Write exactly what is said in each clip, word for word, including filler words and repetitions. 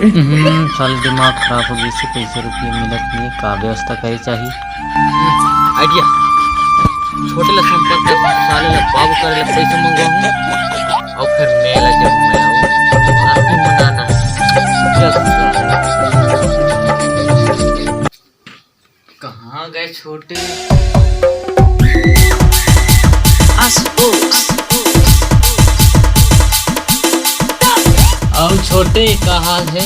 हम्म, साले दिमाग खराब हो गइसे, पैसा रुपया मिलत नहीं, का व्यवस्था करे चाही? आइडिया, छोटे ला संपर्क कर, साले ला बाबू करे ला पैसा मंगवाहूँ, अउ फिर मेला जब मैं आऊँ, पार्टी मनाना है। चल, साले। कहाँ गए छोटे? अउ छोटे, का हाल है?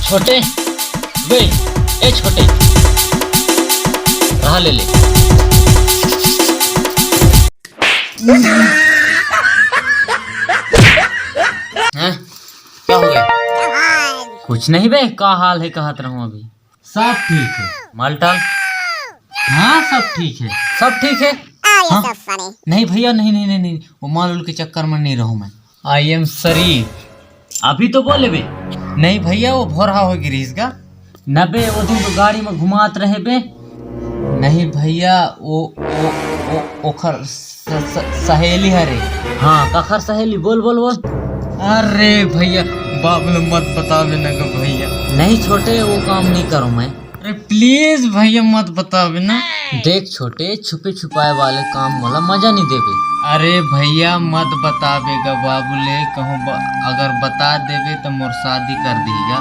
छोटे, बे, ए छोटे, रहा ले ले। हैं? क्या हो गया? कुछ नहीं बे, का हाल है कहत रहूं अभी। सब ठीक है। मालटाल? हाँ, सब ठीक है। सब ठीक है? हाँ? नहीं भैया, नहीं, नहीं, नहीं, नहीं, वो माल उल के चक्कर में नहीं रहूं मैं। आई एम शरीफ। अभी तो बोले बे। नहीं भैया, वो भोरहा हो गिरिस गा। न बे, वो दिन तो गाड़ी में घुमात रहे बे। नहीं भैया, वो, वो, वो ओखर स-, स-, सहेली हरे। हाँ, कखर सहेली? बोल, बोल, बोल। अरे भैया, बाबू ले मत बतावे न गा भैया। नहीं छोटे, वो काम नहीं करूँ मैं। अरे please भैया, मत बतावे ना। देख छोटे, छुपे छुपाए वाले काम मोला मजा नहीं देवे। अरे भैया, मत बतावे गा बाबू ले, कहूँ ब-, अगर बता देवे तो मोर शादी कर देगा।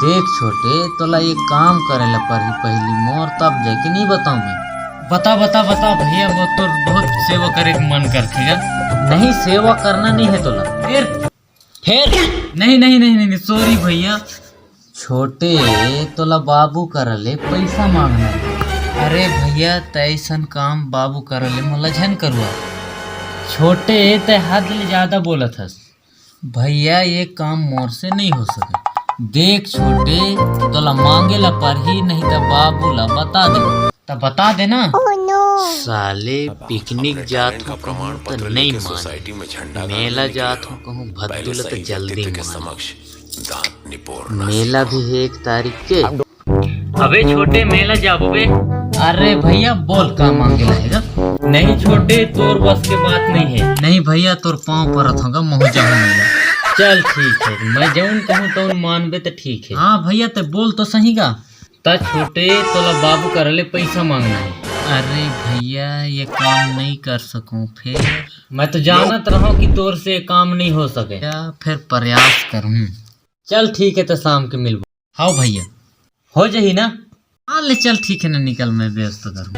देख छोटे, तोला एक काम करे ला पड़ही पहली मोर, तब जाके नहीं बताऊँ मैं। बता, बता, बता भैया, वो तो बहुत सेवा करे के मन करथे गा। नहीं, सेवा करना नहीं है तोला। फिर? फिर? नहीं, नहीं, नहीं, नहीं, नहीं, sorry भैया। छोटे, तोला बाबू करा ले पैसा मांगना है। अरे भैया, तैसन काम बाबू करा ले मोला झन करवा। छोटे, तै हद ले ज्यादा बोलत हस। भैया, ये काम मोर से नहीं हो सके। देख छोटे, तोला मांगे ला परही, नहीं त बाबू ला बता दे। त बता दे ना। साले, पिकनिक जात हूँ कहूँ त नहीं माने, मेला जात हूँ कहूँ भद्दू ला त जल्दी माने। मेला भी है एक तारीख के। अबे छोटे, मेला जाबो बे। अरे भैया, बोल, का मांगे ला हे गा? नहीं छोटे, तोर बस के बात नहीं है। नहीं भैया, तोर पाँव परत हौं गा, महूँ जाहूँ मेला। चल ठीक है, मैं जौन कहूँ तौन मानबे त ठीक है। हाँ भैया, ते बोल तो सही गा। त छोटे, तोला बाबू करा ले पैसा मांगना है। अरे भैया, ये काम नहीं कर सकूँ फिर। मैं तो जानत रहूँ कि तोर से काम नहीं हो सके। या फिर प्रयास करूँ। चल ठीक है, त शाम के मिलबो। हाँ भैया, हो जाही ना? हाँ ले चल, ठीक है ना, निकल, मैं व्यवस्था करूँ।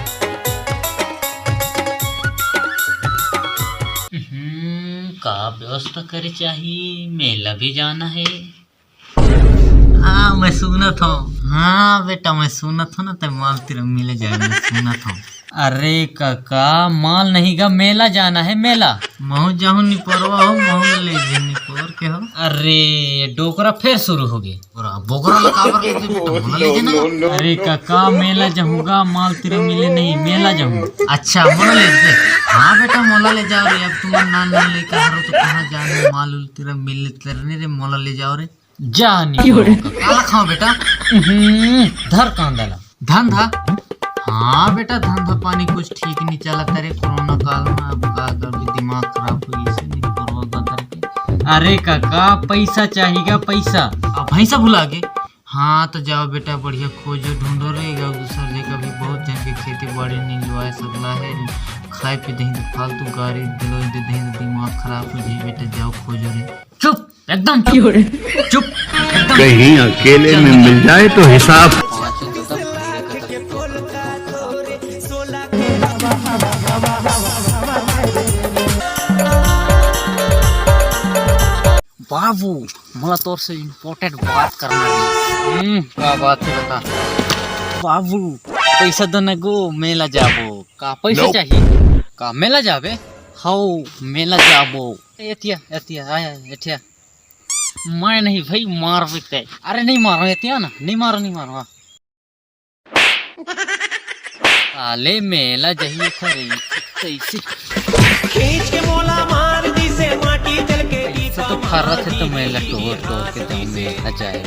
हम्म, का व्यवस्था करे चाही, मेला भी जाना है। हाँ, मैं सुनत हूँ। हाँ बेटा, मैं सुनत हूँ ना, ते माल तेरा मिले जाए, मैं सुनत हूँ। अरे काका, माल नहीं गा, मेला जाना है, मेला। महूँ जाहूँ निपोरवा हो, महूँ ले जे निपोर के हो। अरे, डोकरा फिर शुरू हो गए। बोकरा, बोकरा ला काबर ले जे बेटा, मोला ले जे ना। अरे काका, मेला जाहूँ गा, माल तेरा मिले नहीं, मेला जाहूँ। अच्छा, मोला ले जे। हाँ बेटा, मोला ले जाओ रे, अब तुम नान नान लेकर आ रहे हो तो कहाँ जाने, माल उल तेरा मिले तेरे नहीं रे, मोला ले जाओ रे। जा निपोरवा का। काला खाओ बेटा। हम्म, धर कांदा ला। धंधा? हाँ बेटा, धंधा पानी कुछ ठीक नहीं चलत रे कोरोना काल में। अब का करबे, दिमाग खराब हो गइसे निपोरवा गदर के। अरे काका, पैसा चाहिएगा, पैसा। अब भैंसा भुला गे। हाँ तो जाओ बेटा, बढ़िया खोजो ढूंढो रे, एक दूसर जगह भी बहुत जन के खेती बाड़ी नहीं लुआए सकला है, खाए पी दही तो फालतू गाड़ी दिलो दे दही तो दिमाग खराब हो जाए बेटा, जाओ खोजो रे। चुप, एकदम चुप। चुप, एकदम। कहीं अकेले में मिल जाए तो हिसाब। बाबू, मोला तोर से इंपॉर्टेंट बात करना हे। हम्म, का बात हे, बता। बाबू, पैसा दे न गो, मेला जाबो। का पैसा चाहिए? का मेला जाबे? हौ, मेला जाबो। एतिया, एतिया, आया, एतिया। मैं नहीं भाई, मारबे ते। अरे नहीं मारो, एतिया ना, नहीं मारो, नहीं मारो। साले मेला जही खरी तैसे। खींच के मोला मार दिसे माटी चल के। ऐसा तो फरत हे तो मेला टोर टोर के दम मेला जाए।